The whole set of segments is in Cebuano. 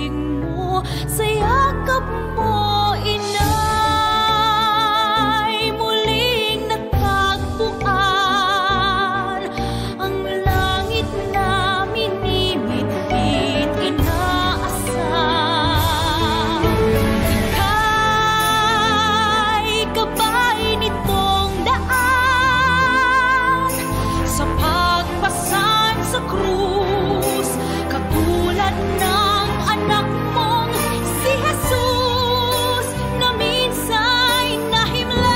Bisig mo, sa yakap mo, Inay, muling natagpuan ang langit na minimithit, inaasam. Ika'y gabay nitong daan sa pagpasan sa krus, katulad ng anak mong si Jesus na minsa'y nahimlay.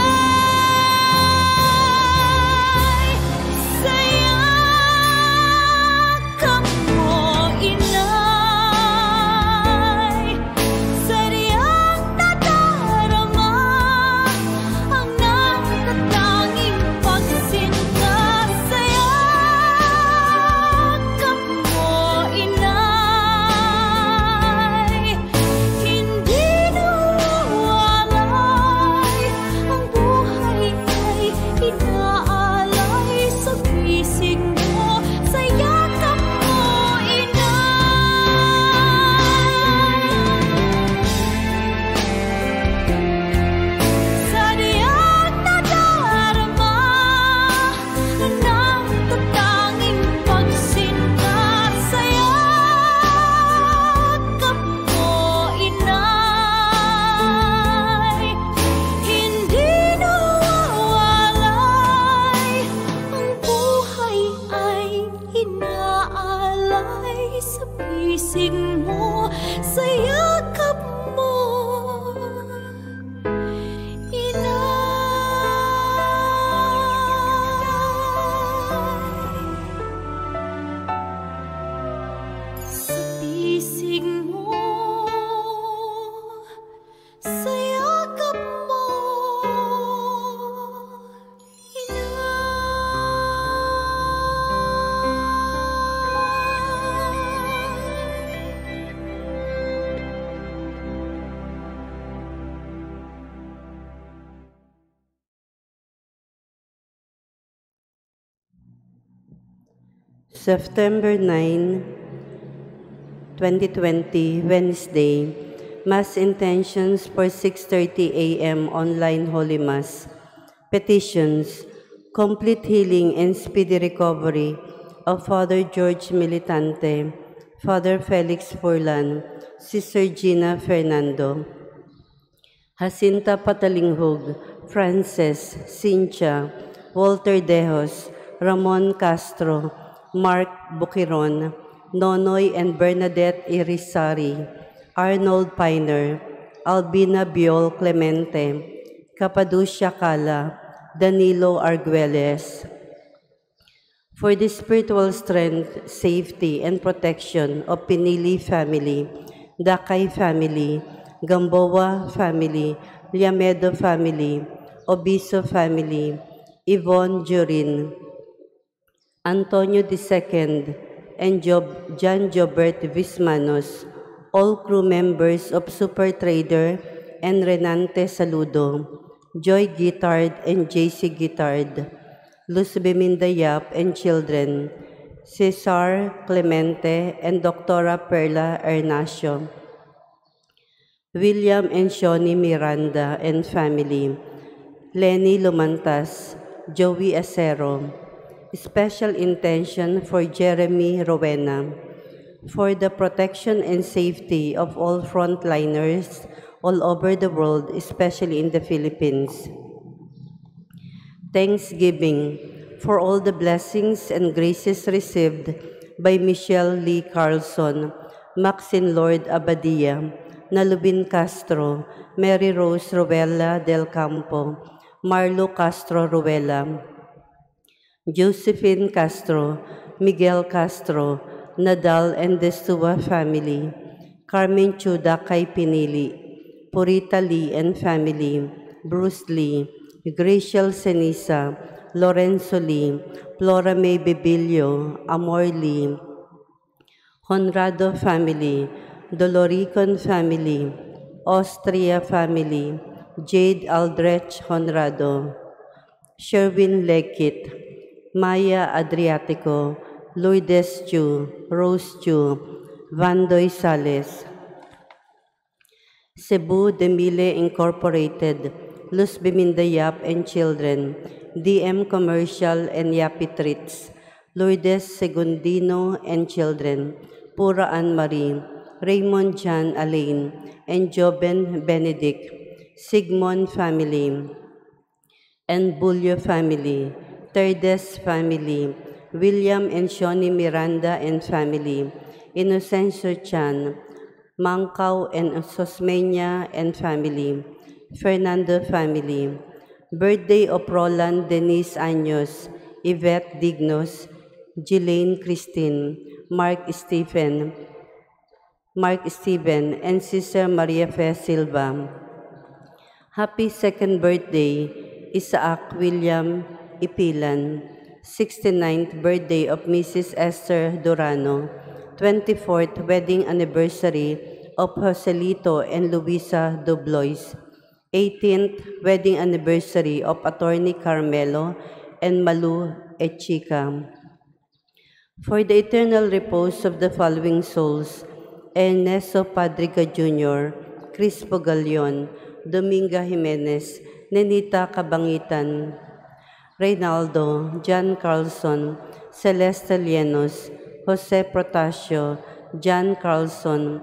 Sa yakap mo, Inay, sadyang nadarama ang natatanging pagsinta. Sa yakap mo, Inay, hindi nawawalay ang buhay ay inaalay sa bisig mo, sa yakap mo, Inay. Sadyang nadarama ng tatanging pagsinta sa yakap mo, Inay. Hindi nawawalay ang buhay ay inaalay sa bisig mo, sa yakap mo, Inay. Sa bisig mo, sa yakap mo, Inay. September 9, 2020, Wednesday, Mass intentions for 6:30 a.m. online Holy Mass. Petitions: complete healing and speedy recovery of Father George Militante, Father Felix Furlan, Sister Gina Fernando, Jacinta Patalinghug, Frances, Cynthia, Walter Dejos, Ramon Castro, Mark Bukiron, Nonoy and Bernadette Irizarry, Arnold Piner, Albina Biol Clemente, Capaducia Cala, Danilo Arguelles. For the spiritual strength, safety, and protection of Pinili family, Dakay family, Gamboa family, Liamedo family, Obiso family, Yvonne Jurin, Antonio II, and John Jobert Vismanos, all crew members of Super Trader and Renante Saludo, Joy Guitard and JC Guitard, Luz Beminda Yap and children, Cesar Clemente and Doctora Perla Ernacio, William and Shoni Miranda and family, Lenny Lumantas, Joey Acero. Special intention for Jeremy Rowena, for the protection and safety of all frontliners all over the world, especially in the Philippines. Thanksgiving for all the blessings and graces received by Michelle Lee Carlson, Maxine Lord Abadia, Nalubin Castro, Mary Rose Ruela del Campo, Marlo Castro Ruela, Josephine Castro, Miguel Castro, Nadal and Destua family, Carmen Chuda Kay Pinili, Purita Lee and family, Bruce Lee, Graciel Senisa, Lorenzo Lee, Flora May Bebillo, Amor Lee, Honrado family, Doloricon family, Austria family, Jade Aldrich Honrado, Sherwin Lekit, Maya Adriatico, Lourdes Chu, Rose Chu, Vandoy Sales. Cebu Demile Incorporated, Luz Biminda Yap and Children, DM Commercial and Yapi Treats, Lourdes Segundino and Children, Pura Ann Marie, Raymond John Alain, and Joben Benedict, Sigmund Family, and Bullo Family, Terdes Family, William and Shoni Miranda and Family, Inocencio Chan, Mangkaw and Sosmeña and Family, Fernando Family, Birthday of Roland Denise Años, Yvette Dignos, Jelaine Christine, Mark Stephen, and Sister Maria Fe Silva. Happy second birthday, Isaac William Ipilan. 69th birthday of Mrs. Esther Durano. 24th wedding anniversary of Joselito and Luisa Dublois. 18th wedding anniversary of Attorney Carmelo and Malu Echica. For the eternal repose of the following souls: Ernesto Padriga Jr., Crispo Galion, Dominga Jimenez, Nenita Cabangitan, Reynaldo, John Carlson, Celeste Llenos, Jose Protasio, John Carlson,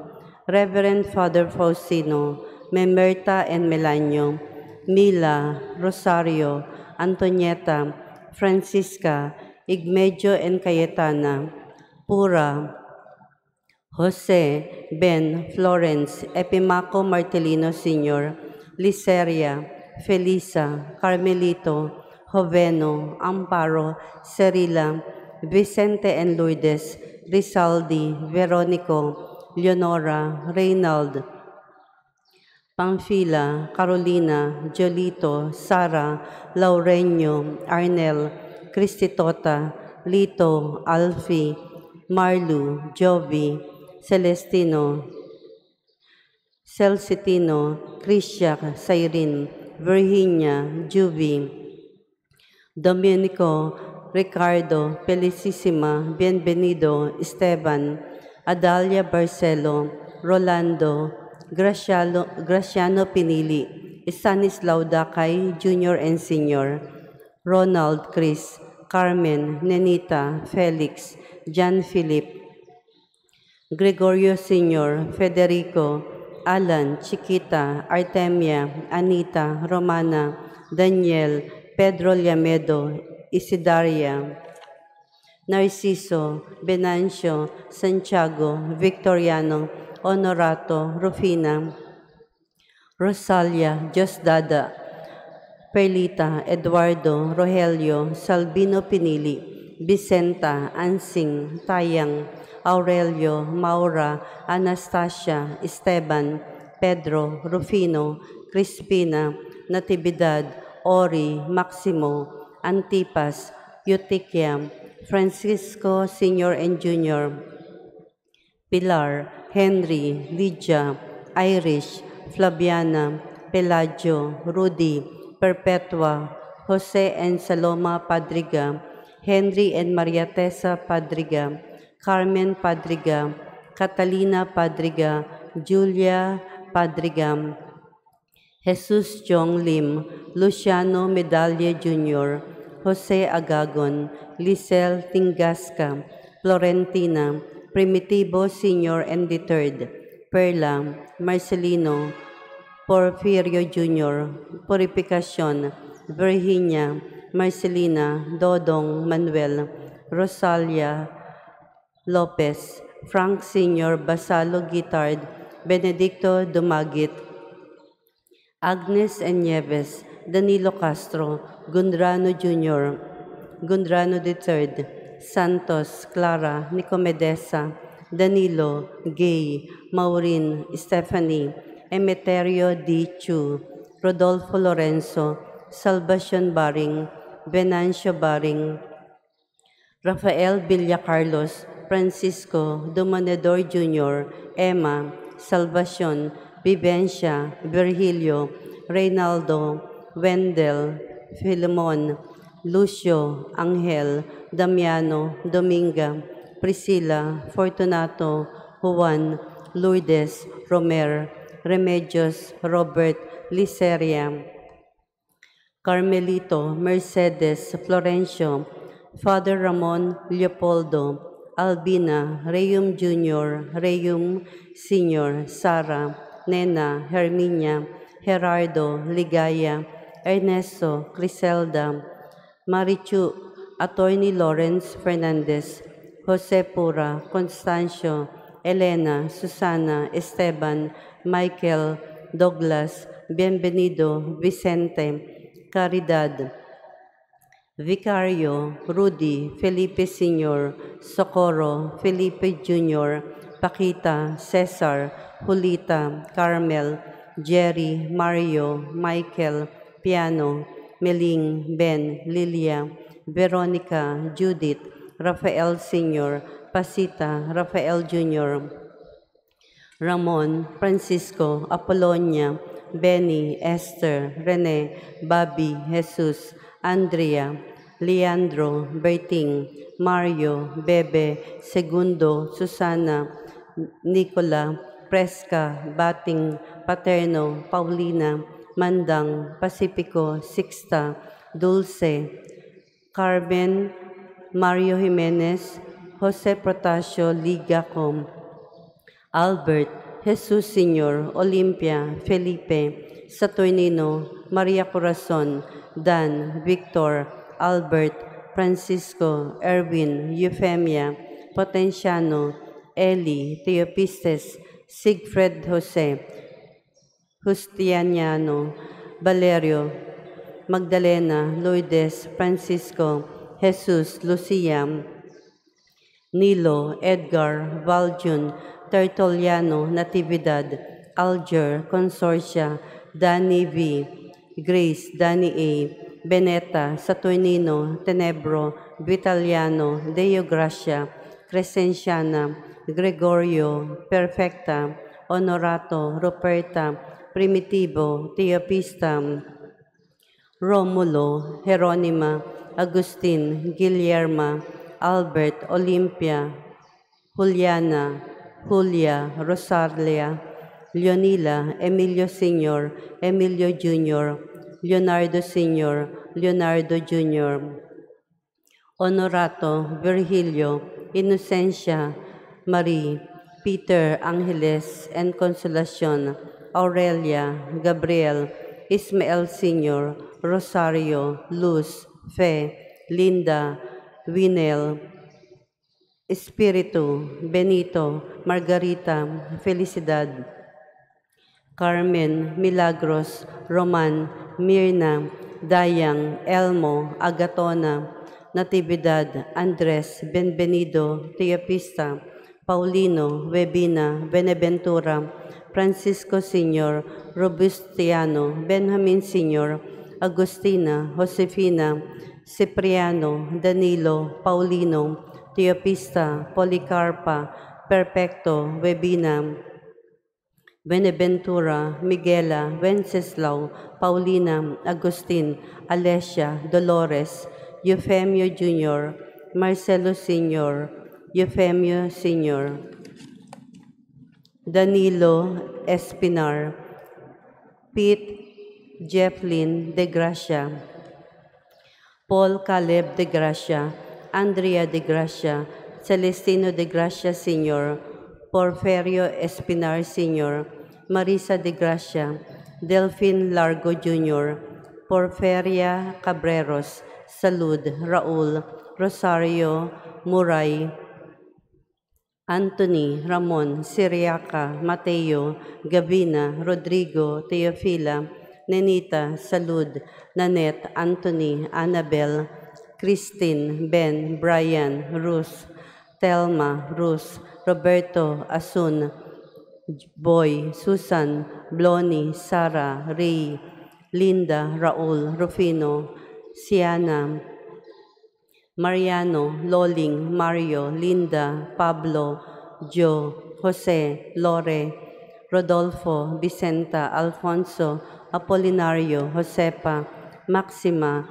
Reverend Father Faustino, Memerta and Melanio, Mila, Rosario, Antonieta, Francisca, Igmedio and Cayetana, Pura, Jose, Ben, Florence, Epimaco Martelino Sr., Liceria, Felisa, Carmelito, Joveno, Amparo, Cerila, Vicente and Lourdes, Rizaldi, Veronico, Leonora, Reynald, Pamphila, Carolina, Jolito, Sara, Laurenio, Arnel, Cristitota, Lito, Alfie, Marlu, Jovi, Celestino, Celcitino, Cristia, Cyrene, Virginia, Juvi, Domenico, Ricardo, Felicissima, Bienvenido, Esteban, Adalia Barcelo, Rolando, Graciano, Graciano Pinili, Stanislao Dakay, Jr. and Sr., Ronald, Chris, Carmen, Nenita, Felix, John Philip, Gregorio Sr., Federico, Alan, Chiquita, Artemia, Anita, Romana, Daniel, Pedro Llamedo, Isidaria, Narciso, Venancio, Santiago, Victoriano, Honorato, Rufina, Rosalia, Diosdada, Perlita, Eduardo, Rogelio, Salvino Pinili, Vicenta, Ansing, Tayang, Aurelio, Maura, Anastasia, Esteban, Pedro, Rufino, Crispina, Natividad, Ori, Maximo, Antipas, Eutiquia, Francisco Sr. and Jr., Pilar, Henry, Lydia, Irish, Flaviana, Pelagio, Rudy, Perpetua, Jose and Saloma Padriga, Henry and Maria Tessa Padriga, Carmen Padriga, Catalina Padriga, Julia Padriga, Jesus Jong Lim, Luciano Medalla Jr., Jose Agagon, Lisel Tingasca, Florentina, Primitivo Sr. and the Third, Perla, Marcelino, Porfirio Jr., Purificacion, Virginia, Marcelina, Dodong, Manuel, Rosalia, Lopez, Frank Sr., Basalo Guitard, Benedicto Dumagit, Agnes and Nieves, Danilo Castro, Gundrano Jr., Gundrano III, Santos, Clara, Nicomedesa, Danilo, Gay, Maureen, Stephanie, Emeterio D. Chu, Rodolfo Lorenzo, Salvacion Baring, Venancio Baring, Rafael Villacarlos, Francisco Domanedor Jr., Emma, Salvacion, Vivencia, Virgilio, Reynaldo, Wendell, Philemon, Lucio, Angel, Damiano, Dominga, Priscilla, Fortunato, Juan, Lourdes, Romer, Remedios, Robert, Liceria, Carmelito, Mercedes, Florencio, Father Ramon Leopoldo, Albina, Reyum Jr., Reyum Sr., Sara, Nena, Herminia, Gerardo, Ligaya, Ernesto, Criselda, Marichu, Attorney Lawrence Fernandez, Jose Pura, Constancio, Elena, Susana, Esteban, Michael, Douglas, Bienvenido, Vicente, Caridad, Vicario, Rudy, Felipe Sr., Socorro, Felipe Jr., Paquita, Cesar, Julita, Carmel, Jerry, Mario, Michael, Piano, Meling, Ben, Lilia, Veronica, Judith, Rafael Sr., Pasita, Rafael Jr., Ramon, Francisco, Apollonia, Benny, Esther, Rene, Bobby, Jesus, Andrea, Leandro, Berting, Mario, Bebe, Segundo, Susana, Nicola, Presca, Bating, Paterno, Paulina, Mandang, Pacifico, Sixta, Dulce, Carmen, Mario Jimenez, Jose Protasio Ligacom, Albert, Jesus Sr., Olimpia, Felipe, Saturnino, Maria Corazon, Dan, Victor, Albert, Francisco, Erwin, Euphemia, Potenciano, Eli, Teopistes, Sigfred Jose, Justianiano, Valerio, Magdalena, Lourdes, Francisco, Jesus, Lucia, Nilo, Edgar, Valjun, Tertuliano, Natividad, Alger, Consorcia, Danny V, Grace, Danny A, Beneta, Saturnino, Tenebro, Vitaliano, Deo Gracia, Crescenciana, Gregorio, Perfecta, Honorato, Ruperta, Primitivo, Teopista, Romulo, Jeronima, Agustin, Guillerma, Albert, Olimpia, Juliana, Julia, Rosalia, Leonila, Emilio Sr., Emilio Jr., Leonardo Sr., Leonardo Jr., Honorato, Virgilio, Inocencia, Marie, Peter, Angeles, and Consolacion, Aurelia, Gabriel, Ismael Sr., Rosario, Luz, Fe, Linda, Winel, Espiritu, Benito, Margarita, Felicidad, Carmen, Milagros, Roman, Mirna, Dayang, Elmo, Agatona, Natividad, Andres, Benvenido, Teopista, Paulino, Webina, Beneventura, Francisco Sr., Robustiano, Benjamin Sr., Agustina, Josefina, Cipriano, Danilo, Paulino, Teopista, Policarpa, Perfecto, Webina, Beneventura, Miguela, Wenceslao, Paulina, Agustin, Alessia, Dolores, Eufemio Jr., Marcelo Sr., Eufemio Sr., Danilo Espinar, Pete Jefflin De Gracia, Paul Caleb De Gracia, Andrea De Gracia, Celestino De Gracia Sr., Porferio Espinar Sr., Marisa De Gracia, Delphine Largo Jr., Porferia Cabreros, Salud, Raul, Rosario, Muray, Anthony, Ramon, Siriaca, Mateo, Gavina, Rodrigo, Teofila, Nenita, Salud, Nanette, Anthony, Annabel, Christine, Ben, Brian, Ruth, Telma, Ruth, Roberto, Asun, Boy, Susan, Bloni, Sara, Ray, Linda, Raul, Rufino, Siana, Mariano, Loling, Mario, Linda, Pablo, Joe, Jose, Lore, Rodolfo, Vicenta, Alfonso, Apolinario, Josepa, Maxima,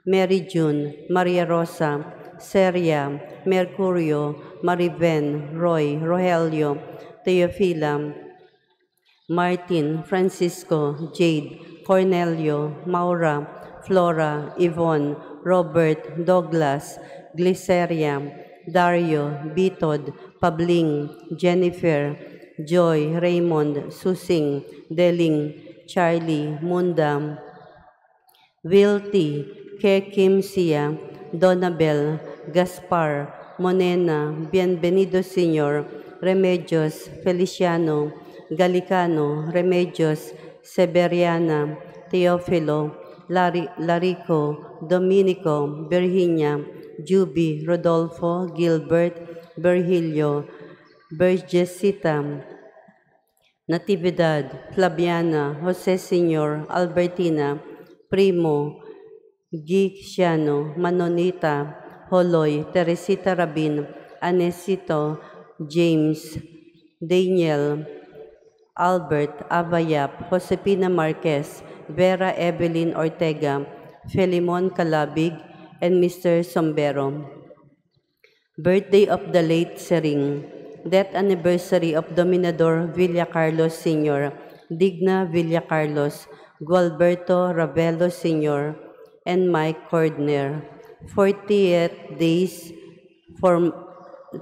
Mary June, Maria Rosa, Seria, Mercurio, Mariven, Roy, Rogelio, Teofila, Martin, Francisco, Jade, Cornelio, Maura, Flora, Yvonne, Robert, Douglas, Glyceria, Dario, Bitod, Pabling, Jennifer, Joy, Raymond, Susing, Deling, Charlie, Munda, Wilty, Ke Kim Sia, Donabel, Gaspar, Monena, Bienvenido Sr., Remedios, Feliciano, Galicano, Remedios, Severiana, Teofilo, Larico, Dominico, Virginia, Juby, Rodolfo, Gilbert, Virgilio, Bergesita, Natividad, Flaviana, Jose Sr., Albertina, Primo, Gixiano, Manonita, Holoy, Teresita Rabin, Anesito, James, Daniel, Albert, Abayap, Josepina Marquez, Vera Evelyn Ortega, Felimon Calabig, and Mr. Sombero. Birthday of the late Sering, death anniversary of Dominador Villa Carlos Sr., Digna Villa Carlos, Gualberto Ravelo Sr., and Mike Cordner. 40th days for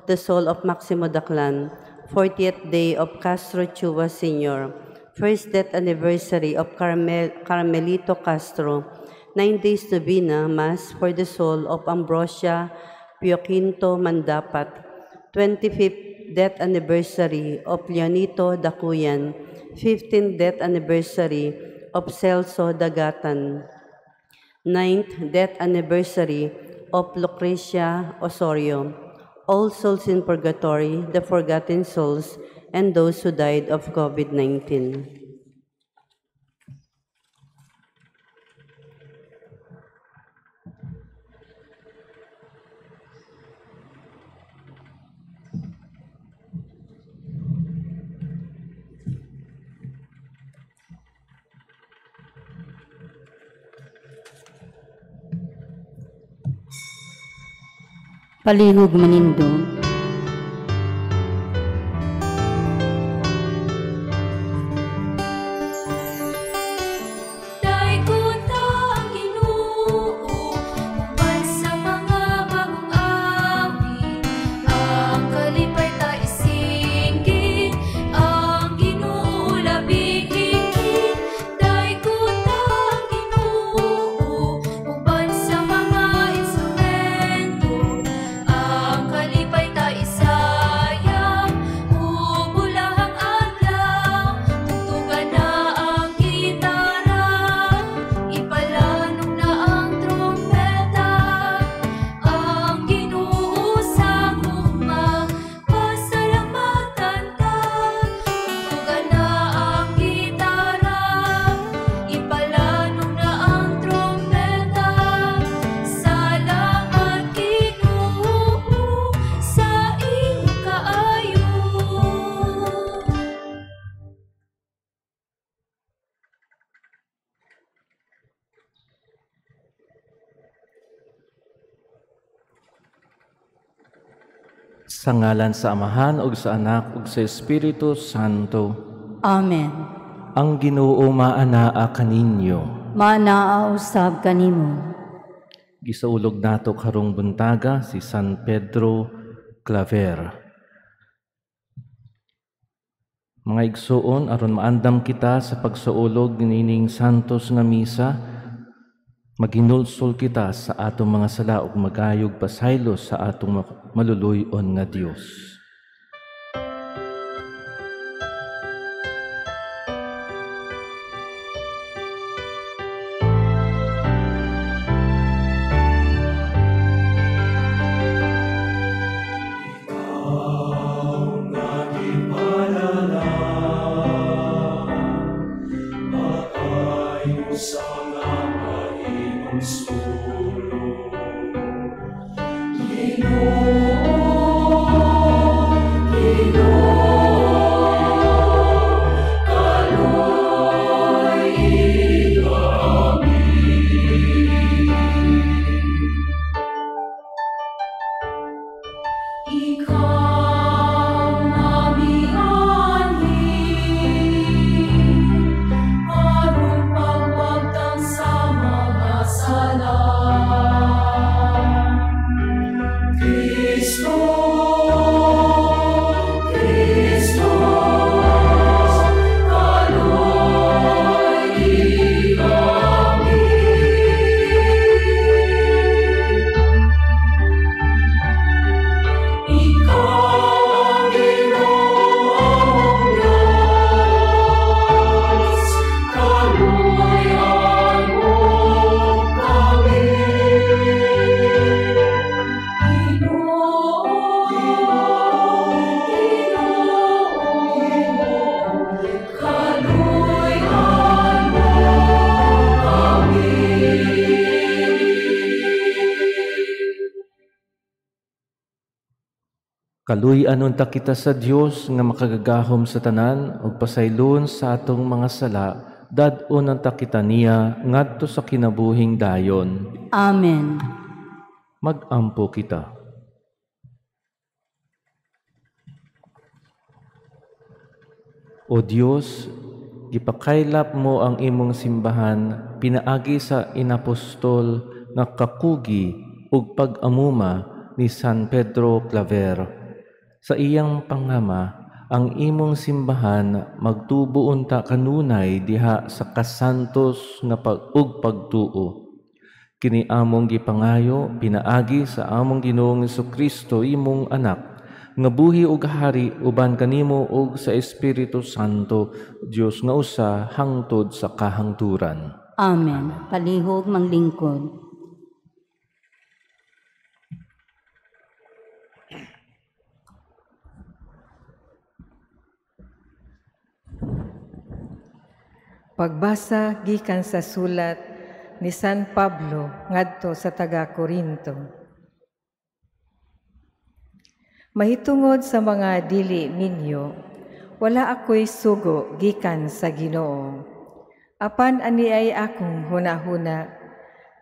the soul of Maximo Daclan, 40th day of Castro Chua Sr., first death anniversary of Carmelito Castro, 9 days novena Mass for the soul of Ambrosia Pioquinto Mandapat, 25th death anniversary of Leonito Dacuyan, 15th death anniversary of Celso Dagatan, 9th death anniversary of Lucrecia Osorio, all souls in purgatory, the forgotten souls, and those who died of COVID-19. Palihog manindog. Sa ngalan sa Amahan ug sa Anak ug sa Espiritu Santo. Amen. Ang Ginoo maanaa kaninyo. Maanaa usab kanimo. Gisaulog nato karong buntaga si San Pedro Claver. Mga igsuon, aron maandam kita sa pagsaulog nining santos nga misa, maginulsol kita sa atong mga sala ug magayog pasaylo sa atong maluluy-on nga Dios. Ginoo. Kaluy-an unta kita sa Dios nga makagagahom sa tanan ug pasaylon sa atong mga sala, dad-on unta kita niya ngadto sa kinabuhing dayon. Amen. Mag-ampo kita. O Dios, gipakaylap mo ang imong simbahan pinaagi sa inapostol nga kakugi ug pag-amuma ni San Pedro Claver. Sa iyang pangama, ang imong simbahan magtubo unta kanunay diha sa kasantos nga ug pagtuo. Kini among gipangayo pinaagi sa among Ginoong Hesukristo, imong anak, nga buhi ug hari uban kanimo ug sa Espiritu Santo, Dios nga usa hangtod sa kahangturan. Amen. Palihog manglingkod. Pagbasa gikan sa sulat ni San Pablo ngadto sa taga Korinto. Mahitungod sa mga dili minyo, wala ako'y sugo gikan sa Ginoo. Apan ani ay akong hunahuna,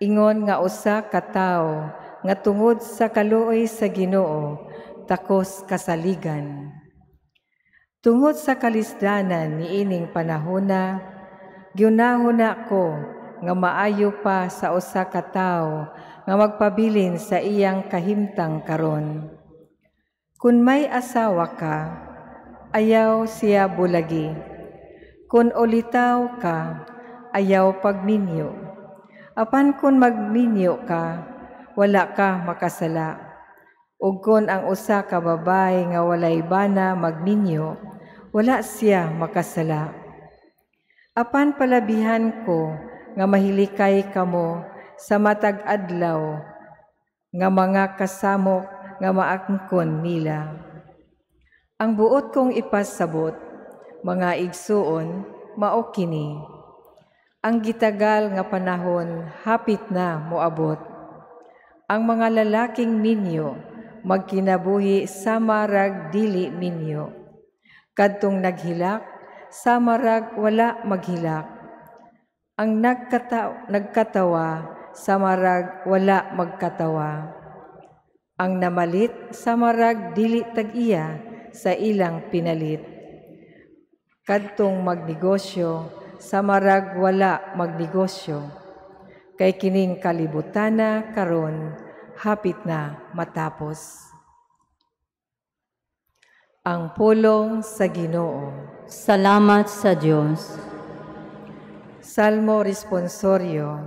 ingon nga usa ka tawo nga tungod sa kaluoy sa Ginoo takos kasaligan. Tungod sa kalisdanan niining panahona, giunahuna ko nga maayo pa sa usa ka tawo nga magpabilin sa iyang kahimtang karon. Kun may asawa ka, ayaw siya bulagi. Kun ulitaw ka, ayaw pagminyo. Apan kun magminyo ka, wala ka makasala. Ug kun ang usa ka babae nga walay bana magminyo, wala siya makasala. Apan palabihan ko nga mahilikay kamo sa matag adlaw nga mga kasamok nga maangkon nila. Ang buot kong ipasabot, mga igsuon, mao kini. Ang gitagal nga panahon hapit na moabot. Ang mga lalaking minyo magkinabuhi sama rag dili minyo. Kadtong naghilak, sama rag wala maghilak. Ang nagkatawa, sama rag wala magkatawa. Ang namalit, sama rag dili tag-iya sa ilang pinalit. Kadtong magnegosyo, sama rag wala magnegosyo. Kay kining kalibutana karon hapit na matapos. Ang pulong sa Ginoo. Salamat sa Dios. Salmo responsorio,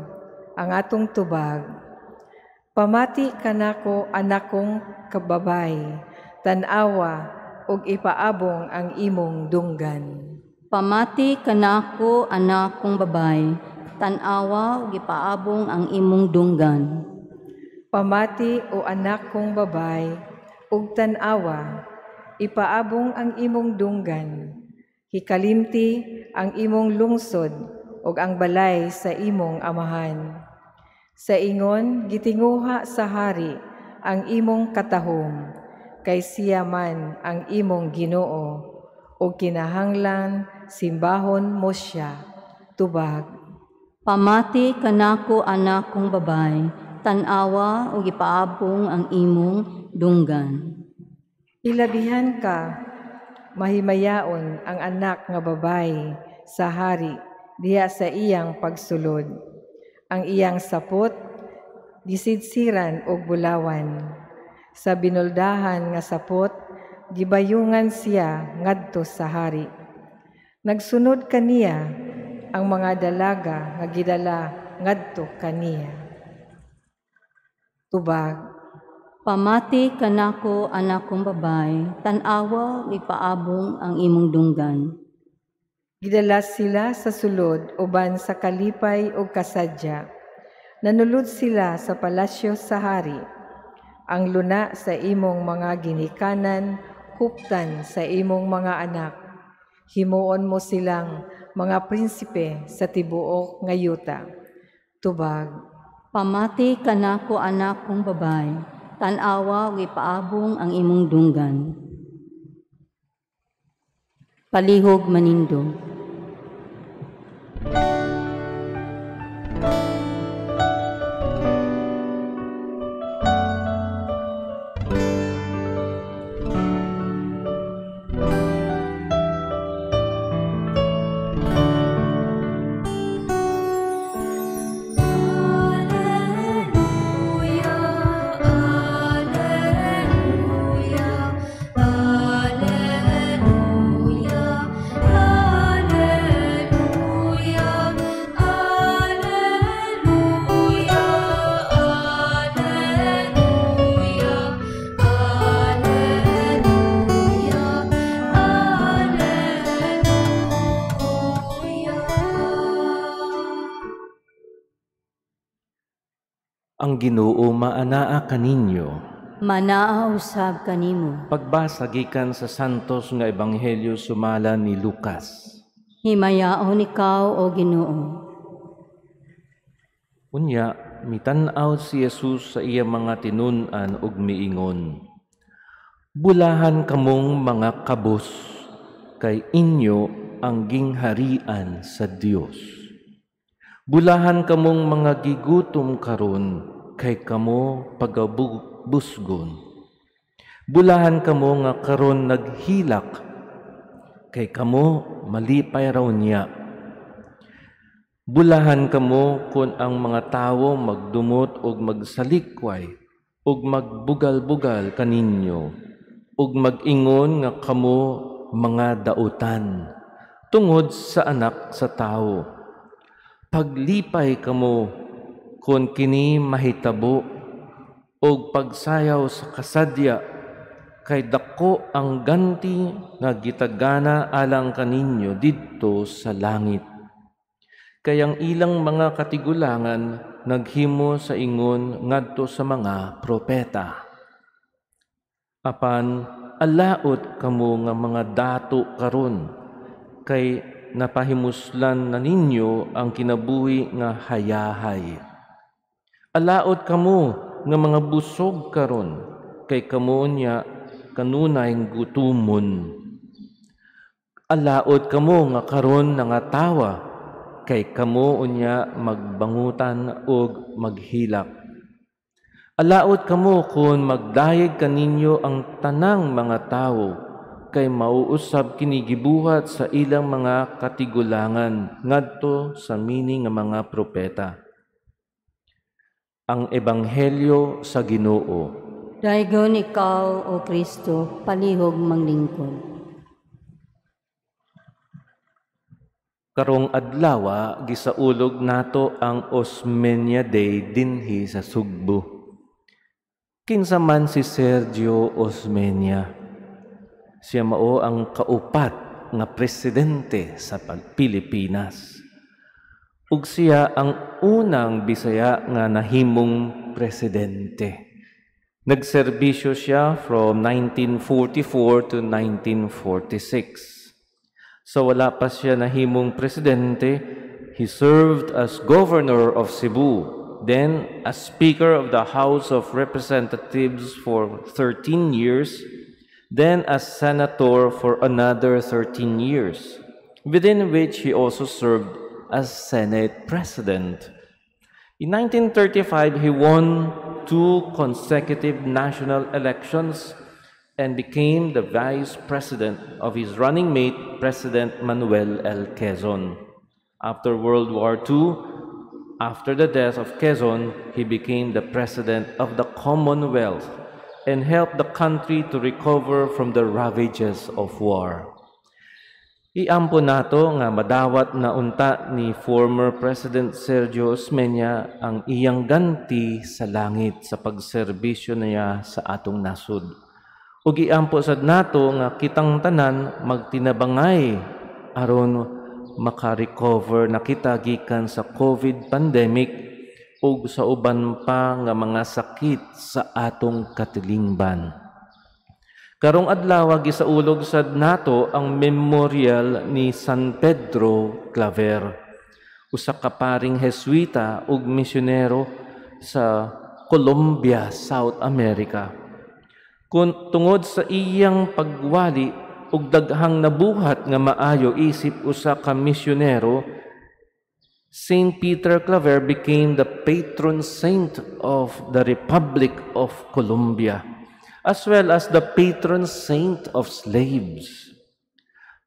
ang atong tubag. Pamati kanako anak kong kababay, tan-awa ug ipaabong ang imong dunggan. Pamati kanako anak kong babay, tan-awa ug ipaabong ang imong dunggan. Pamati o anak kong babay, ug tan-awa, ipaabong ang imong dunggan. Hikalimti ang imong lungsod ug ang balay sa imong amahan. Sa ingon gitinguha sa hari ang imong katahom, kay siya man ang imong Ginoo, ug kinahanglan simbahon mo siya. Tubag. Pamati kanako anak kong babay, tan-awa ug ipaabong ang imong dunggan. Ilabihan ka, mahimayaon ang anak nga babay sa hari diha sa iyang pagsulod. Ang iyang sapot gisidsiran og bulawan. Sa binuldahan nga sapot gibayungan siya ngadto sa hari. Nagsunod kaniya ang mga dalaga nga gidala ngadto kaniya. Tubag. Pamati kanako anak kong babay, tan-awa ug ipaabong ang imong dunggan. Gidala sila sa sulod uban sa kalipay ug kasadya. Nanulod sila sa palasyo sa hari. Ang luna sa imong mga ginikanan, huptan sa imong mga anak. Himuon mo silang mga prinsipe sa tibuok nga yuta. Tubag. Pamati kanako anak kong babay, tan-awa ug ipaabong ang imong dunggan. Palihog manindog. Ang Ginoo maanaa kaninyo. Manaa usab kanimo. Pagbasa gikan sa Santos nga Ebanghelyo sumala ni Lucas. Himayaon ikaw, o Ginoo. Unya mitan-aw si Jesus sa iya mga tinun-an ug miingon: Bulahan kamong mga kabos, kay inyo ang gingharian sa Dios. Bulahan kamong mga gigutom karon, kay kamo pagabusgon. Bulahan kamo nga karon naghilak, kay kamo malipay raw niya. Bulahan kamo kun ang mga tawo magdumot og magsalikway og magbugal-bugal kaninyo ug mag-ingon nga kamo mga dautan tungod sa anak sa tawo. Paglipay kamo kun kini mahitabo og pagsayaw sa kasadya, kay dako ang ganti nga gitagana alang kaninyo didto sa langit. Kay ang ilang mga katigulangan naghimo sa ingon ngadto sa mga propeta. Apan alaot kamo nga mga dato karon, kay napahimuslan na ninyo ang kinabuhi nga hayahay. Alaot kamo nga mga busog karon, kay kamo niya kanunay gutumon. Alaot kamo nga karon nangatawa, kay kamo unya magbangutan og maghilak. Alaot kamo kun magdayeg kaninyo ang tanang mga tawo, kay mauusab kini gibuhat sa ilang mga katigulangan ngadto sa mini nga mga propeta. Ang Ebanghelyo sa Ginoo. Daygon ikaw, O Kristo, palihog manglingkod. Karong adlawa gisaulog nato ang Osmeña Day dinhi sa Sugbo. Kinsa man si Sergio Osmeña? Siya mao ang kaupat nga presidente sa Pilipinas. Ug siya ang unang Bisaya nga nahimong presidente. Nagserbisyo siya from 1944 to 1946. So wala pa siya nahimong presidente, he served as governor of Cebu, then as Speaker of the House of Representatives for 13 years, then as senator for another 13 years, within which he also served as Senate President. In 1935, he won 2 consecutive national elections and became the vice president of his running mate, President Manuel L. Quezon. After World War II, after the death of Quezon, he became the president of the Commonwealth and helped the country to recover from the ravages of war. Iampo nato nga madawat na unta ni former President Sergio Osmeña ang iyang ganti sa langit sa pagserbisyo niya sa atong nasod. Ug iampo sad nato nga kitang tanan magtinabangay aron maka-recover na kita gikan sa COVID pandemic ug sa uban pa nga mga sakit sa atong katilingban. Karong adlaw gisaulog sad nato ang memorial ni San Pedro Claver, usa ka paring Heswita ug misyonero sa Colombia, South America. Kun tungod sa iyang pagwali ug daghang nabuhat nga maayo isip usa ka misyonero, Saint Peter Claver became the patron saint of the Republic of Colombia, as well as the patron saint of slaves.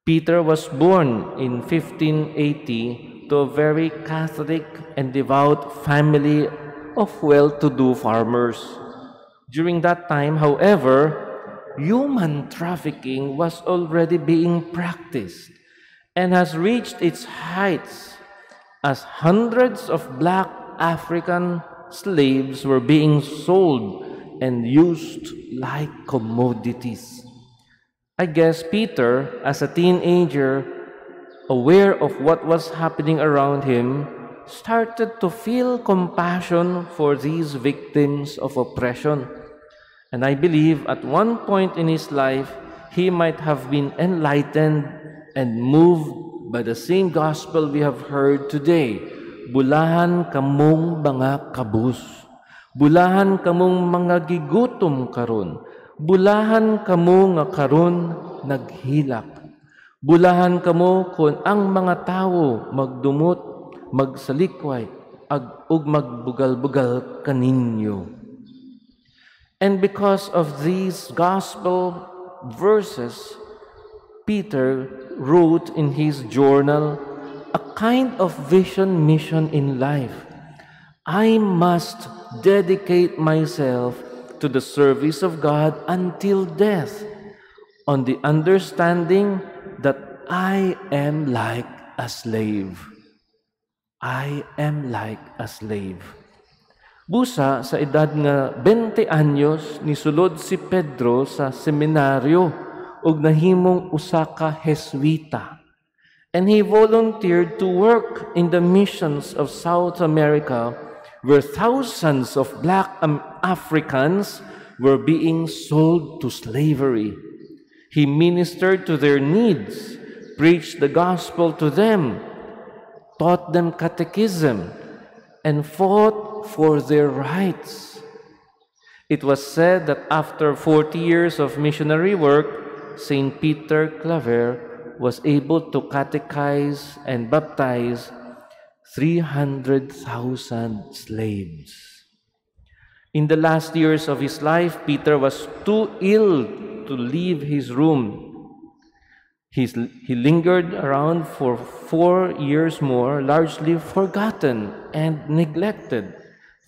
Peter was born in 1580 to a very Catholic and devout family of well-to-do farmers. During that time, however, human trafficking was already being practiced and has reached its heights as hundreds of black African slaves were being sold and used like commodities. I guess Peter, as a teenager, aware of what was happening around him, started to feel compassion for these victims of oppression. And I believe at one point in his life, he might have been enlightened and moved by the same gospel we have heard today. Bulahan kamong mga kabus. Bulahan kamong mga gigutom karon. Bulahan kamo nga karon naghilak. Bulahan kamo kung ang mga tawo magdumot, magsalikway, ug magbugal-bugal kaninyo. And because of these gospel verses, Peter wrote in his journal a kind of vision mission in life. I must dedicate myself to the service of God until death, on the understanding that I am like a slave. I am like a slave. Busa sa edad nga 20 anyos, nisulod si Pedro sa seminaryo ug nahimong usa ka Heswita. And he volunteered to work in the missions of South America, where thousands of black Africans were being sold to slavery. He ministered to their needs, preached the gospel to them, taught them catechism, and fought for their rights. It was said that after 40 years of missionary work, St. Peter Claver was able to catechize and baptize 300,000 slaves. In the last years of his life, Peter was too ill to leave his room. He lingered around for 4 years more, largely forgotten and neglected,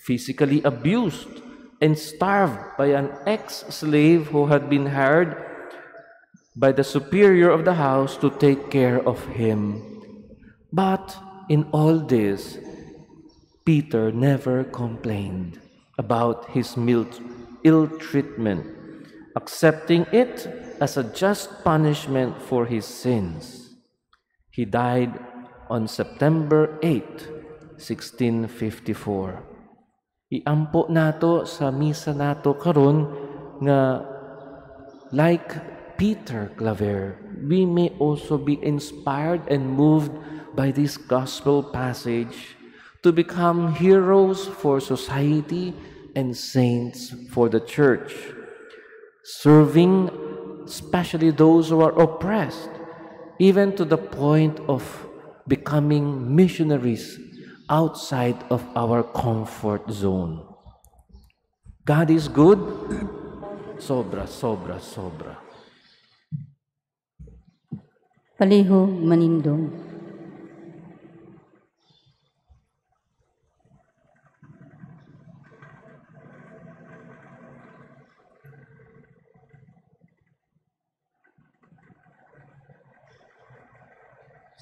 physically abused, and starved by an ex-slave who had been hired by the superior of the house to take care of him. But in all this, Peter never complained about his ill treatment, accepting it as a just punishment for his sins. He died on September 8, 1654. Iampo nato sa misa nato karon nga like Peter Claver, we may also be inspired and moved by this gospel passage to become heroes for society and saints for the church, serving especially those who are oppressed, even to the point of becoming missionaries outside of our comfort zone. God is good. Sobra, sobra, sobra. Palihog manindog.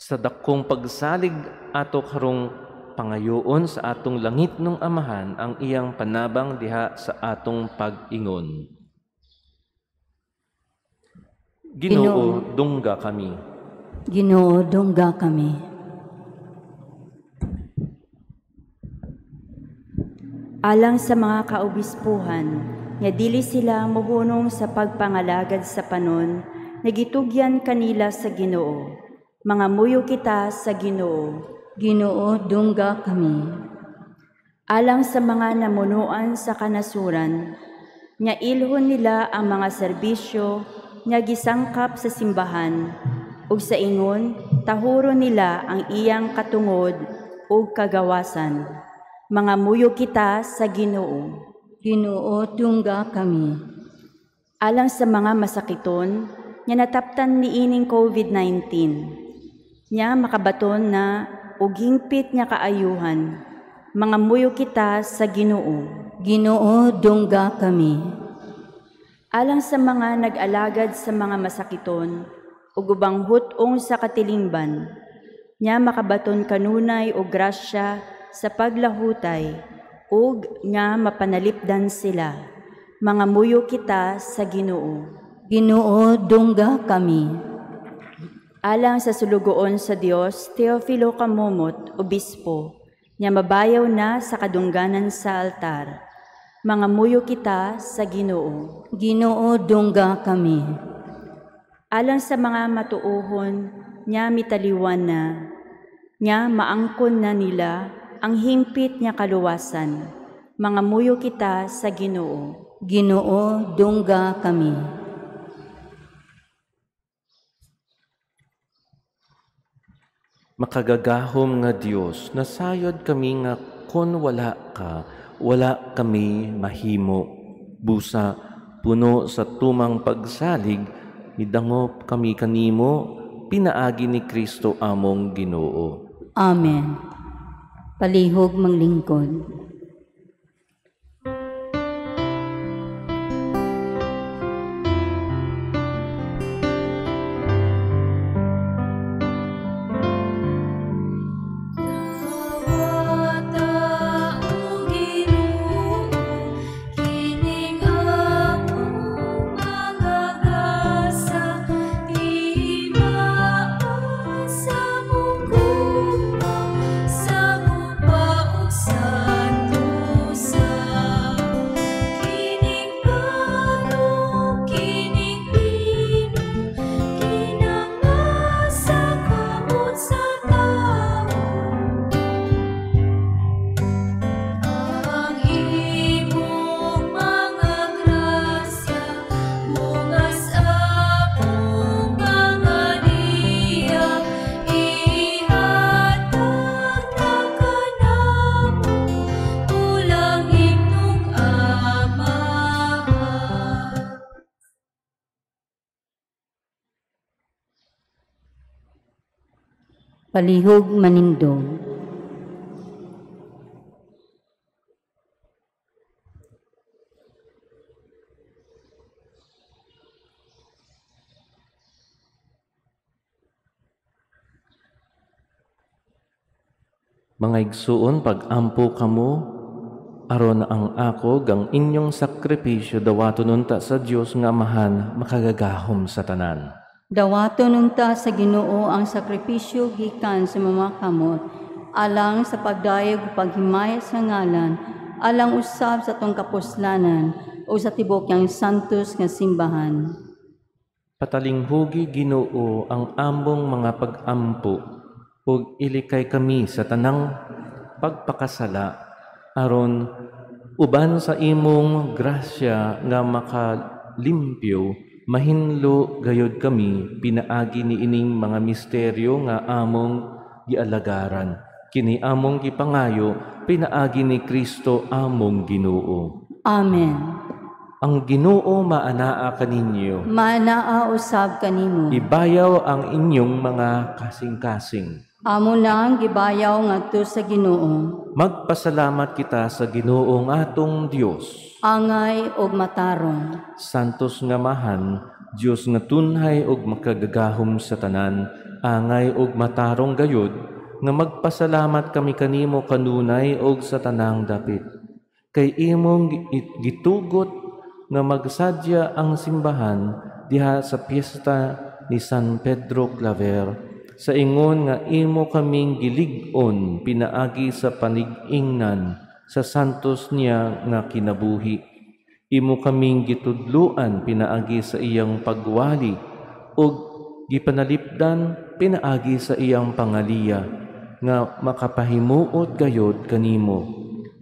Sa dakong pagsalig ato karong pangayoon sa atong langit nung Amahan ang iyang panabang diha sa atong pag-ingon. Ginoo, dungga kami. Ginoo, dungga kami. Alang sa mga kaobispuhan, nga dili sila mohunong sa pagpangalagad sa panon, nagitugyan kanila sa Ginoo. Mangamuyo kita sa Ginoo. Ginoo, dungga kami. Alang sa mga namunuan sa kanasuran, nga ilhon nila ang mga serbisyo nga gisangkap sa simbahan, ug sa ingon tahuro nila ang iyang katungod ug kagawasan. Mangamuyo kita sa Ginoo. Ginoo, tungga kami. Alang sa mga masakiton nga nataptan niining COVID-19, nya makabaton na og hingpit nga kaayuhan, mangamuyo kita sa Ginoo. Ginoo, dungga kami. Alang sa mga nag-alagad sa mga masakiton ug ubang hut-ong sa katilingban, nya makabaton kanunay og grasya sa paglahutay ug nga mapanalipdan sila. Mangamuyo kita sa Ginoo. Ginoo, dungga kami. Alang sa sulugoon sa Dios, Teofilo Camomot, Obispo, nya mabayaw na sa kadungganan sa altar. Mangamuyo kita sa Ginoo. Ginoo, dungga kami. Alang sa mga matuohon, nya mitaliwan na, nya maangkon na nila ang hingpit nya kaluwasan. Mangamuyo kita sa Ginoo. Ginoo, dungga kami. Makagagahom nga Dios, nasayod kami nga kon wala ka, wala kami mahimo. Busa, puno sa tumang pagsalig, midangop kami kanimo, pinaagi ni Kristo among Ginoo. Amen. Palihog manglingkod. Palihog manindog. Mga igsuon, pag-ampo kamo, aron ang ako gang inyong sakripisyo dawaton unta sa Dios nga Amahan makagagahom sa tanan. Dawaton unta sa Ginoo ang sakripisyo gikan sa mga kamot, alang sa pagdayeg ug paghimaya sa ngalan, alang usab sa atong kapuslanan o sa tibuok niyang santos nga simbahan. Patalinghugi Ginoo ang among mga pag-ampo ug ilikay kami sa tanang pagpakasala aron uban sa imong grasya nga makalimpyo mahinlo gayod kami pinaagi niining mga misteryo nga among gialagaran. Kini among gipangayo pinaagi ni Kristo among Ginoo. Amen. Ang Ginoo maanaa kaninyo. Maanaa usab kanimo. Ibayaw ang inyong mga kasing-kasing. Amo nang gibayaw ngadto sa Ginoo. Magpasalamat kita sa Ginoong atong Dios. Angay og matarong. Santos nga Amahan, Dios nga tunhay og makagagahom sa tanan, angay og matarong gayod, nga magpasalamat kami kanimo kanunay og sa tanang dapit. Kay imong gitugot nga magsadya ang simbahan diha sa piyesta ni San Pedro Claver, sa ingon nga imo kaming gilig-on pinaagi sa panig-ingnan sa santos niya nga kinabuhi. Imo kaming gitudluan pinaagi sa iyang pagwali ug gipanalipdan pinaagi sa iyang pangaliya nga makapahimuot gayod kanimo.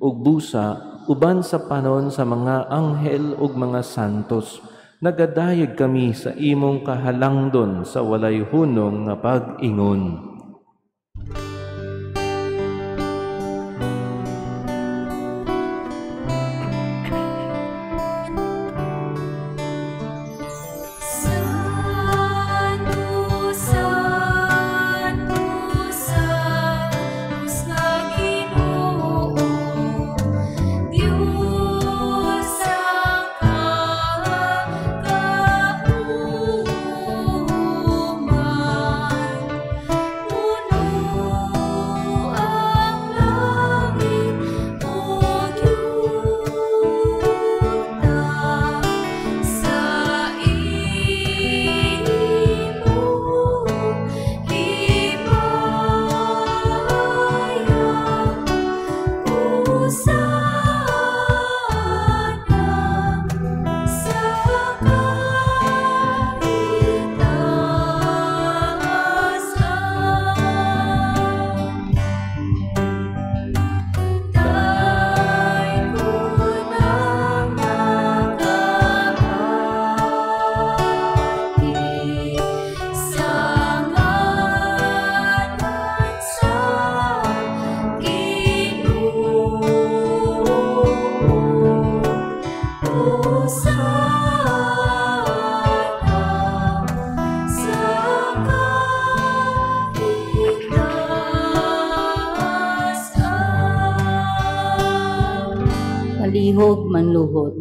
ug busa uban sa panon sa mga anghel ug mga santos. Nagadayeg kami sa imong kahalangdon sa walay hunong nga pag-ingon. Palihog manluhod.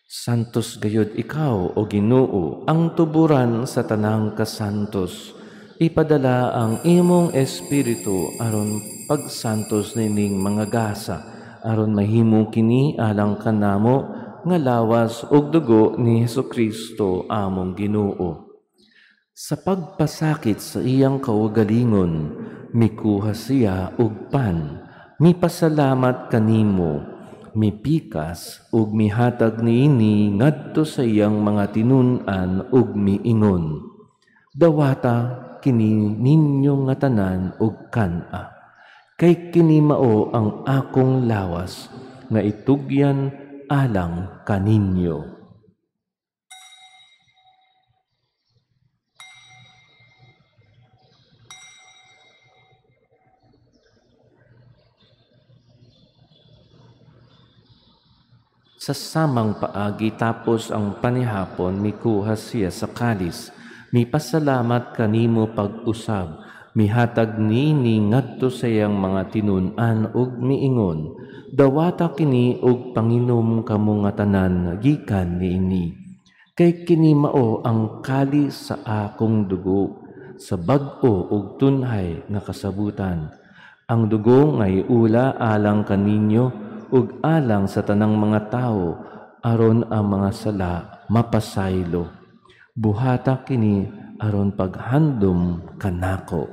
Santos gayud ikaw, o Ginoo, ang tuburan sa tanang kasantos. Ipadala ang imong espiritu aron pagsantos nining mga gasa, aron mahimo kini alang kanamo nga lawas ug dugo ni Hesukristo among Ginoo. Sa pagpasakit sa iyang kaugalingon, mikuha siya og pan, mipasalamat kanimo, mipikas ug mihatag niini ngadto sa iyang mga tinun-an ug miingon, dawata kini ninyo nga tanan ug kan-a, kay kini mao ang akong lawas nga itugyan alang kaninyo. Sa samang paagi tapos ang panihapon, mikuha siya sa kalis, mipasalamat kanimo pag-usab, mihatag niini ngadto sa iyang mga tinun-an ug miingon, dawata kini og panginom kamo nga tanan gikan niini. Kay kini mao ang kalis sa akong dugo, sa bag-o ug tunhay nga kasabutan. Ang dugo nga iula alang kaninyo ug alang sa tanang mga tawo, aron ang mga sala mapasaylo. Buhata kini aron paghandom kanako.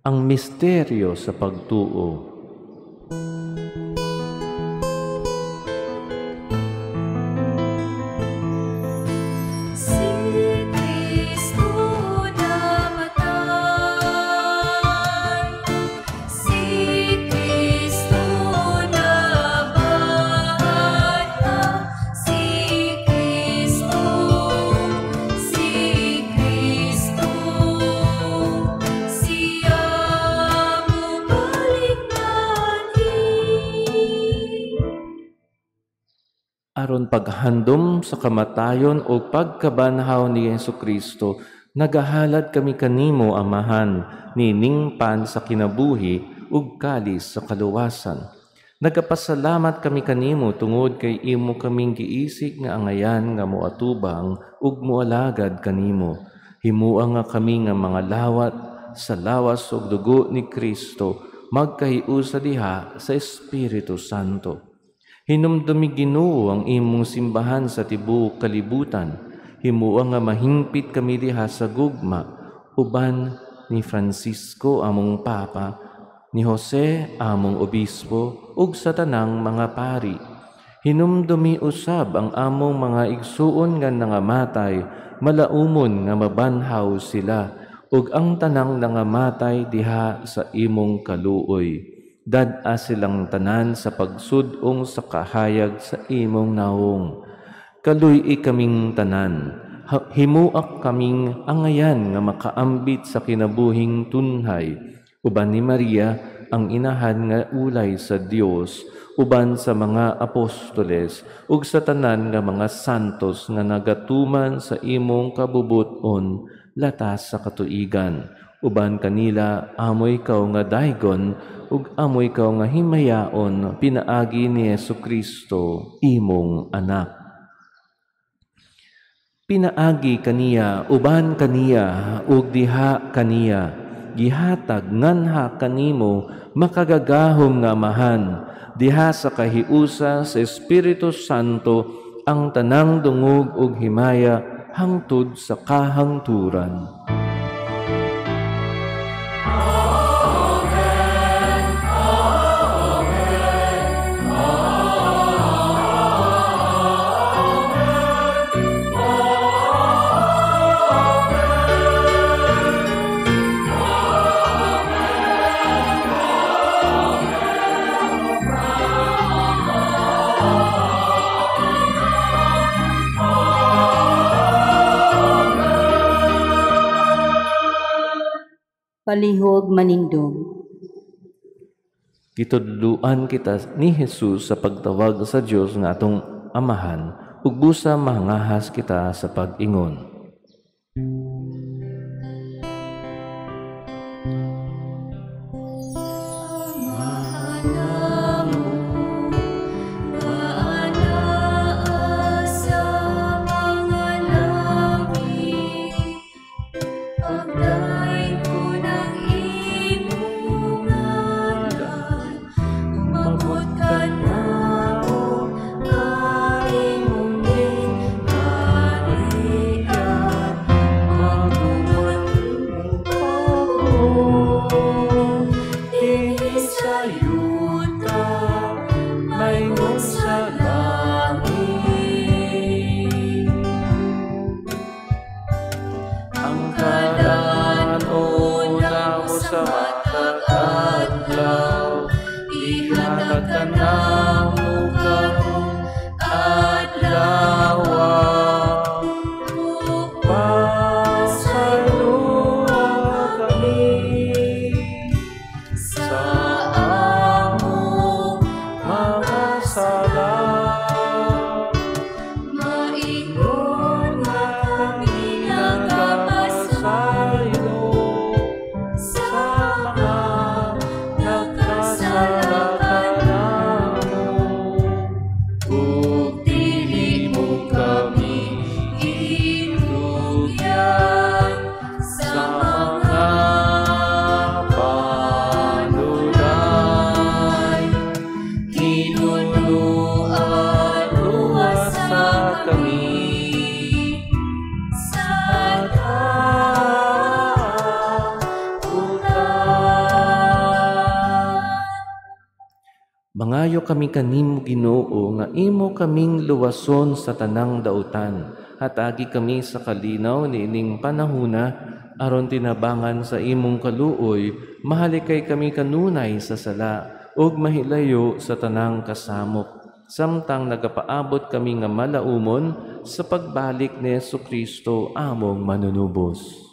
Ang misteryo sa pagtuo. Aron paghandom sa kamatayon o pagkabanhaw ni Hesukristo, nagahalad kami kanimo, Amahan, nining pan sa kinabuhi ug kalis sa kaluwasan. Nagapasalamat kami kanimo tungod kay imo kaming giisig nga angayan nga moatubang ug moalagad kanimo. Himua nga kami nga mga lawat sa lawas ug dugo ni Kristo, magkahiusa diha sa Espiritu Santo. Hinumdumi Ginoo ang imong simbahan sa tibuok kalibutan. Himua nga mahingpit kami diha sa gugma uban ni Francisco among Papa, ni Jose among Obispo, ug sa tanang mga pari. Hinumdumi usab ang among mga igsuon nga nangamatay, malaumon nga mabanhaw sila, ug ang tanang nangamatay diha sa imong kaluoy. Dad-a silang tanan sa pagsud-ong sa kahayag sa imong nawong. Kaluy-i kaming tanan, himuak kaming angayan nga makaambit sa kinabuhing tunhay, uban ni Maria ang inahan nga ulay sa Dios, uban sa mga apostoles ug sa tanan nga mga santos nga nagatuman sa imong kabubut-on latas sa katuigan. Uban kanila amoy kaw nga daygon ug amoy kaw nga himayaon pinaagi ni Hesukristo imong anak. Pinaagi kaniya, uban kaniya ug diha kaniya, gihatag nganha kanimo makagagahom nga Amahan, diha sa kahiusa sa Espiritu Santo ang tanang dungog ug himaya hangtod sa kahangturan. Amen. Amen. Palihog manindog. Gitudluan kita ni Jesus sa pagtawag sa Dios nga atong Amahan, ug busa mahangahas kita sa pag-ingon. Mangayo kami kanimo, Ginoo, nga imo kaming luwason sa tanang dautan. Hatagi kami sa kalinaw niining panahuna, aron tinabangan sa imong kaluoy, mahalikay kami kanunay sa sala ug mahilayo sa tanang kasamok. Samtang nagapaabot kami nga malaumon sa pagbalik ni Hesukristo among manunubos.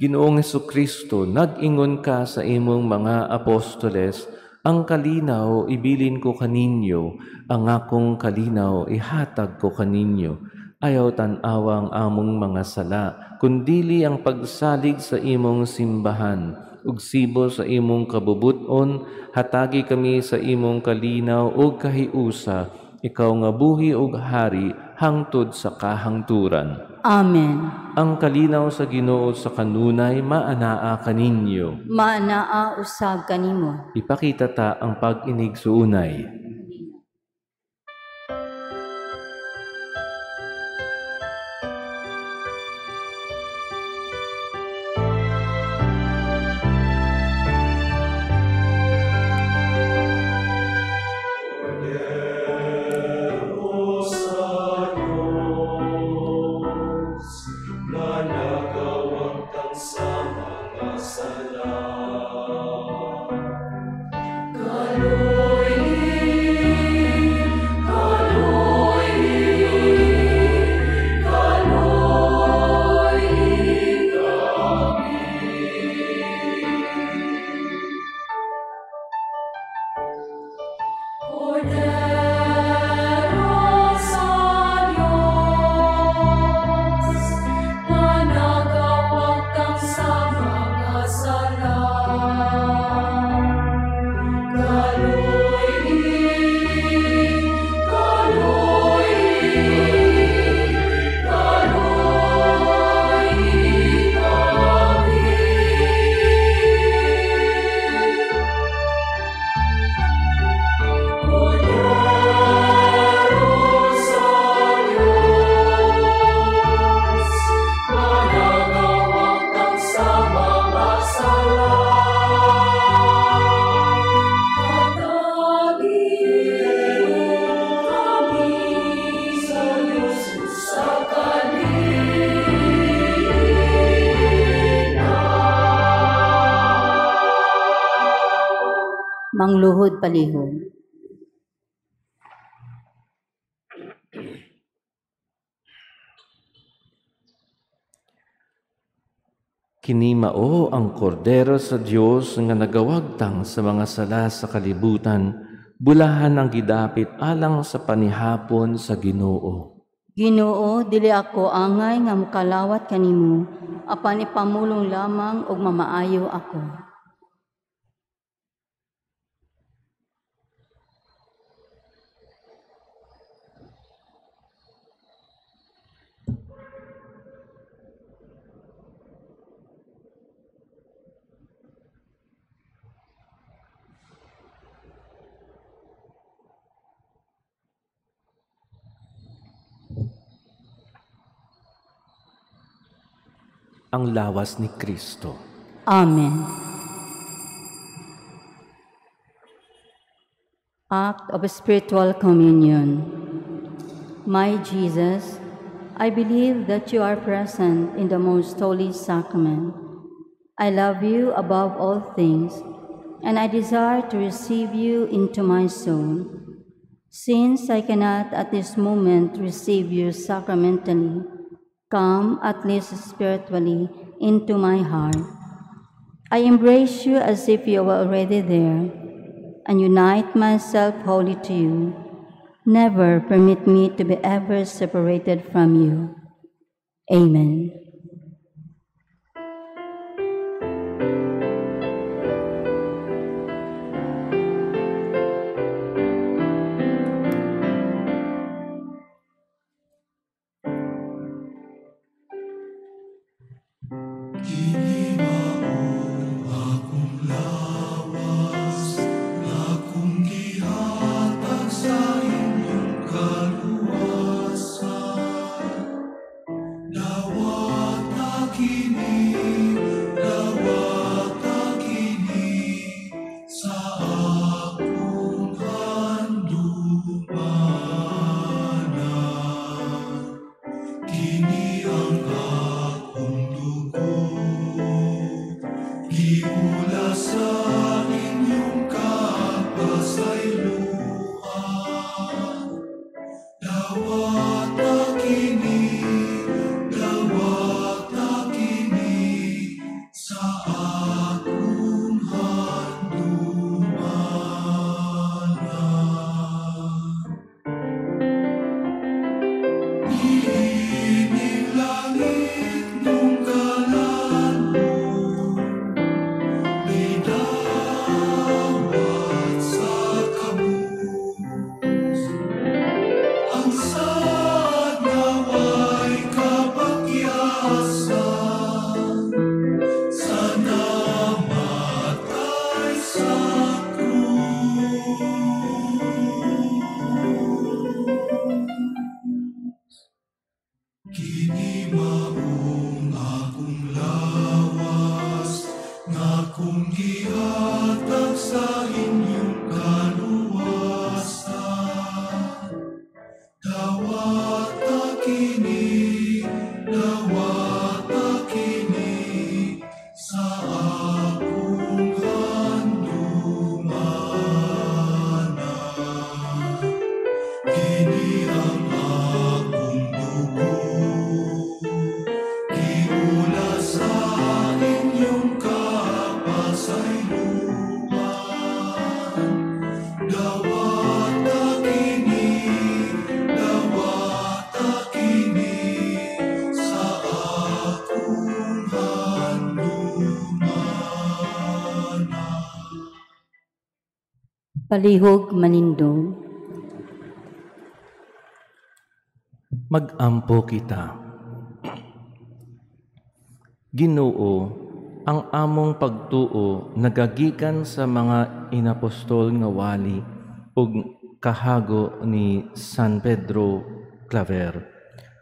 Ginoong Hesukristo, nag-ingon ka sa imong mga apostoles, ang kalinaw ibilin ko kaninyo, ang akong kalinaw ihatag ko kaninyo. Ayaw tan-awa ang among mga sala, kundili ang pagsalig sa imong simbahan. Ug sibo sa imong kabubuton, hatagi kami sa imong kalinaw ug kahiusa, ikaw nga buhi ug hari hangtod sa kahangturan. Amen. Ang kalinaw sa Ginoo sa kanunay maanaa kaninyo. Maanaa usab kanimo. Ipakita ta ang pag-inig suunay. Mangluhod palihog. Kini mao ang kordero sa Dios nga nagawagtang sa mga sala sa kalibutan, bulahan ang gidapit alang sa panihapon sa Ginoo. Ginoo, dili ako angay nga mokalawat kanimo, apan ipamulong lamang og mamaayo ako. Ang lawas ni Kristo. Amen. Act of Spiritual Communion. My Jesus, I believe that you are present in the most holy sacrament. I love you above all things, and I desire to receive you into my soul. Since I cannot at this moment receive you sacramentally, come at least spiritually into my heart. I embrace you as if you were already there, and unite myself wholly to you. Never permit me to be ever separated from you. Amen. Kini Kini maong akong lawas, nga akong gihatag sa inyong kaluwasan. Dawata kini, dawata kini, sa akong handumana. Kini ang akong dugo, giula sa inyong kapasayloan. Dawata kini, dawata kini, sa akong handumana. Palihog manindog. Mag-ampo kita. Ginoo, ang among pagtuo nagagikan sa mga inapostol nga wali ug kahago ni San Pedro Claver.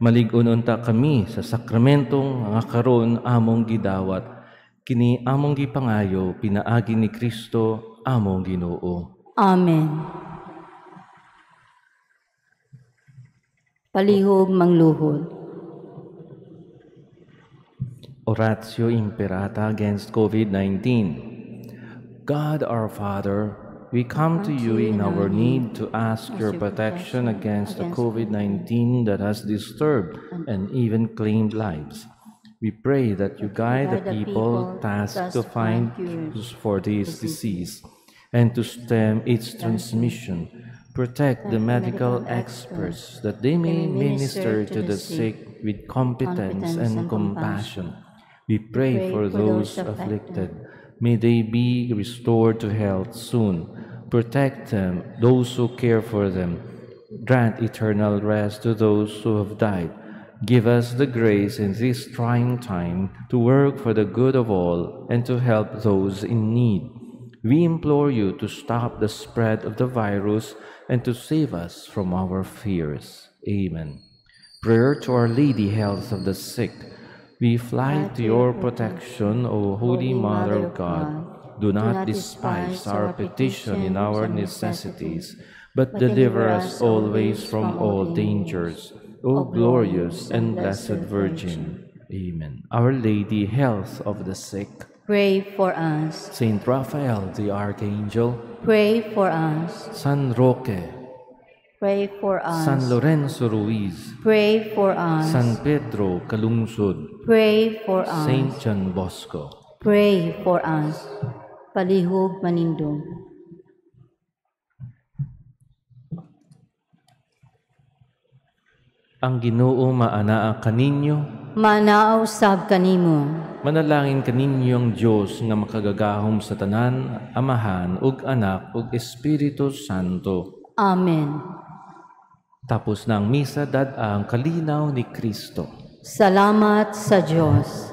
Malig-on unta kami sa sakramentong nga karon among gidawat, kini among gipangayo pinaagi ni Kristo among Ginoo. Amen. Palihog mangluhod. Oratio Imperata against COVID-19. God our Father, we come to you in our need to ask your protection against the COVID-19 that has disturbed and even claimed lives. We pray that you guide the people tasked to find cures for this disease and to stem its transmission. Protect the medical experts that they may minister to the sick with competence and compassion. We pray for those afflicted. May they be restored to health soon. Protect them, those who care for them. Grant eternal rest to those who have died. Give us the grace in this trying time to work for the good of all and to help those in need. We implore you to stop the spread of the virus and to save us from our fears. Amen. Prayer to Our Lady, Health of the Sick. We fly to your protection, O Holy Mother of God. Do not despise our petition in our necessities, but deliver us always from all dangers, O glorious and blessed Virgin. Amen. Our Lady, Health of the Sick, pray for us. Saint Raphael the Archangel, pray for us. San Roque, pray for us. San Lorenzo Ruiz, pray for us. San Pedro Calungsod, pray for us. Saint John Bosco, pray for us. Palihog manindog. Ang Ginoo maanaa kaninyo, manaa usab kanimo. Manalangin kaninyo ang Dios nga makagagahom sa tanan, Amahan ug Anak ug Espiritu Santo. Amen. Tapos na ang misa, dad-a ang kalinaw ni Kristo. Salamat sa Dios.